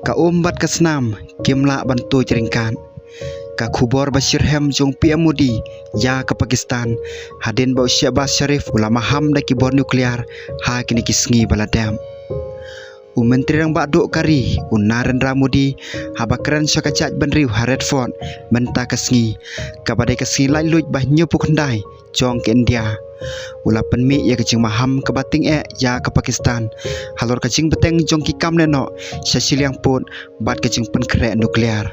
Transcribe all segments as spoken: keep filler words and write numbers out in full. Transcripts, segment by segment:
Ka um bad ka snam kim lah ban tuid ryngkat. Ka khubor ba shitrhem jong P M Modi ïa ka Pakistan hadien ba u Shehbaz Sharif u la maham da ki bor nuclear ha kine ki sngi ba la dep. U Myntri Rangbah Duh ka ri, u Narendra Modi, haba kren sha ka jaitbynriew ha Red Fort mynta ka sngi, kaba dei ka sngi laitluid ba hynñiewphew khyndai jong ka India, u la pynmih ïa ka jingmaham kaba tyngeh ïa ka Pakistan halor ka jingbteng jong ki kam lehnoh sha shiliang pud bad ka jingpynkhreh nuclear.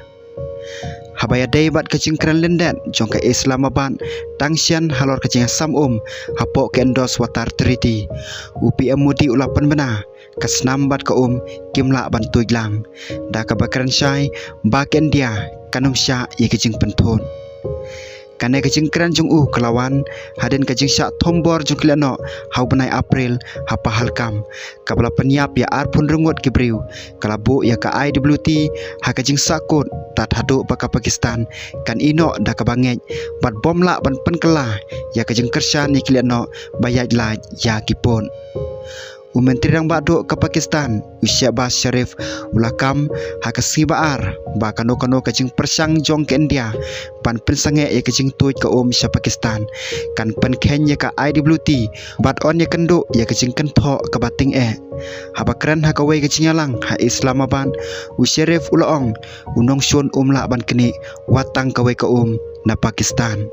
Haba ïadei bad ka jingkren lyndet jong ka Islamabad tang shen halor ka jingïasam um hapoh ka Indus Water Treaty, u P M Modi u la pynbna ka snam bad ka um kim lah ban tuid lang, da kaba kren shai ba ka India kan ym shah ïa ka jingpynthut. Kane ka jingkren jong u ka la wan hadien ka jingshah thombor jong ki lehnoh ha u bnai April ha Pahalgam, kaba la pynïap ïa arphew hynriew ngut ki briew, ka la buh ïa ka I W T ha ka jingsahkut tad haduh ba ka Pakistan kan ïehnoh da kaba ngeit bad bym lah ban pynkylla ïa ka jingkyrshan ïa ki lehnoh ba ïaid lait ïa ki pud. U Myntri Rangbah Duh ka Pakistan, u Shehbaz Sharif, u la kam ha ka sngi ba ar ba kano kano ka jingpyrshang jong ka India ban pynsangeh ïa ka jingtuid ka um sha Pakistan kan pynkheiñ ïa ka I W T bad yn ïakynduh ïa ka jingkynthoh kaba tyngeh. Haba kren ha kawei ka jingïalang ha Islamabad, u Sharif u la ong, u nongshun um lah ban knieh wat tang kawei ka um na Pakistan.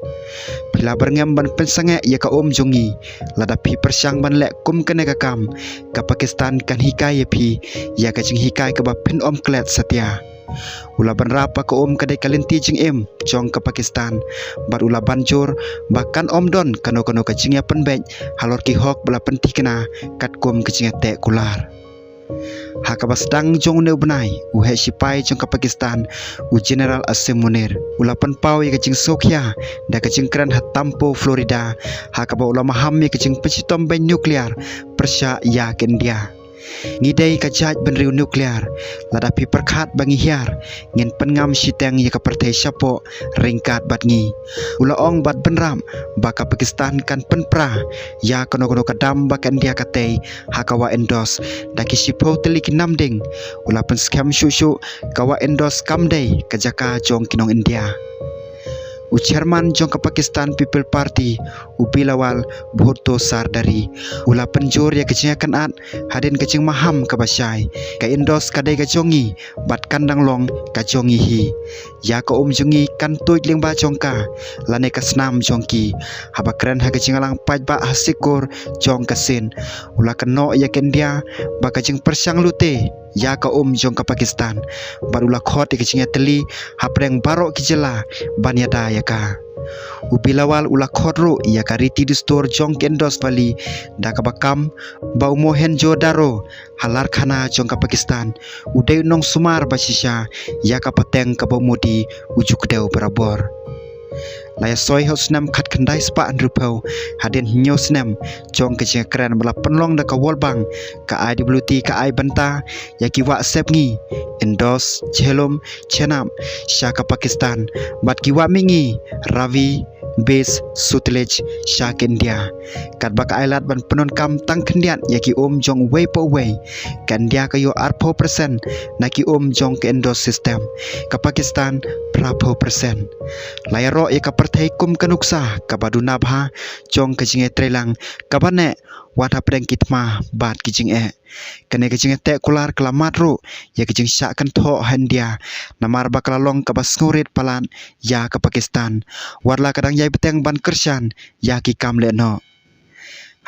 Phi la byrngem ban pynsangeh ïa ka um jong ngi. Lada phi pyrshang ban leh kum kane ka kam, ka Pakistan kan hikai ïa phi ïa ka jinghikai kaba phin ym klet satia. U la bynrap ba ka um ka dei ka lynti jingim jong ka Pakistan, bad u la ban jur ba kan ym don kano kano ka jingïapynbeit halor ki hok ba la pynthikna katkum ka jingïateh kular. Ha kaba sdang jong une u bnai, u heh shipai jong ka Pakistan, u General Asim Munir, u la pynpaw ïa ka jingsngewkhia da ka jingkren ha Tampa, Florida, ha kaba u la maham ïa ka jingpynshitom beiñ nuclear pyrshah ïa ka India. Ngi dei ka jaitbynriew nuclear, lada phi pyrkhat ba ngi hiar, ngin pynngam shiteng ïa ka pyrthei shapoh ryngkat bad ngi. U la ong bad bynrap ba ka Pakistan kan pynpra ïa kano kano ka dam ba ka India ka tei ha ka wah Indus da ki shiphew tylli ki namding. U la pynskhem shuh shuh ka wah Indus kam dei ka jaka jong ki nong India. U chairman jong ka Pakistan People Party, u Bilawal Bhutto Zardari, u la pynjur ïa ka jingïakynad hadien ka jingmaham kaba shai. Ka Indus ka dei ka jong ngi bad kan dang long ka jong ngi hi. Ïa ka um jong ngi kan tuid lyngba jong ka lane ka snam jong ki. Haba kren ha ka jingïalang paidbah ha Sikkur jong ka Sindh, u la kynnoh ïa ka India ba ka jingpyrshang lute ïa ka um jong ka Pakistan bad u la khot ïa ka jingïatylli hapdeng baroh ki jylla ban ïada ïa ka. U Bilawal u la khot ruh ïa ka riti dustur jong ka Indus Valley da kaba kam ba u Mohenjo-daro ha Larkana jong ka Pakistan u dei u nongsumar ba shisha ïa ka pateng kaba u Modi u ju kdew barabor. La ïasoi ha u snem khatkhyndai spah hynriewphew hadien hynñiew snem jong ka jingkren ba la pynlong da ka World Bank, ka I W T ka ai bynta ïa ki wah sepngi Indus, Jhelum, Chenab sha ka Pakistan bad ki wah mihngi Ravi, Bes, Sutlej sha ka India. Katba ka ai lad ban pyndonkam tang khyndiat ïa ki um jong uwei pa uwei, ka India ka ïoh arphew percent na ki um jong ka Indus system, ka Pakistan phraphew percent. La ïaroh ïa ka pyrthei kum ka nuksa kaba duna bha jong ka jingïatreilang kaba neh wat hapdeng ki thma bad ki jingeh. Kane ka jingïateh kular ka la mad ruh ïa ka jingshah kynthoh ha India, namar ba ka la long kaba sngewrit palat ïa ka Pakistan, wat la ka dang ïai bteng ban kyrshan ïa ki kam lehnoh.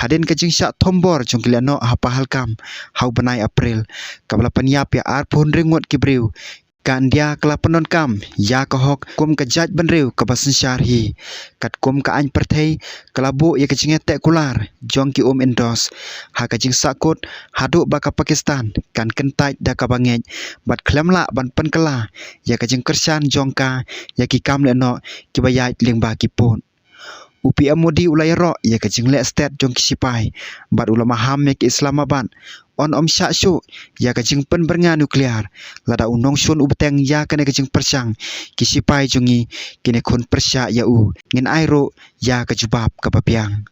Hadien ka jingshah thombor jong ki lehnoh ha Pahalgam ha u bnai April, kaba la pynïap ïa arphew hynriew ngut ki briew, ka India ka la pyndonkam ïa ka hok kum ka jaitbynriew kaba synshar hi. Katkum ka aiñ pyrthei, ka la buh ïa ka jingïateh kular jong ki um Indus ha ka jingsahkut haduh ba ka Pakistan kan kyntait da kaba ngeit bad khlem lah ban pynkylla ïa ka jingkyrshan jong ka ïa ki kam lehnoh kiba ïaid lyngba ki pud. U P M Modi u la ïaroh ïa ka jingleh stet jong ki sipai bad u la maham ïa ka Islamabad yn ym shah shuh ïa ka jingpynbyrngia nuclear. Lada u nongshun u bteng ïa kane ka jingpyrshang, ki sipai jong ngi kin ïakhun pyrshah ïa u. Ngin ai ruh ïa ka jubab kaba biang.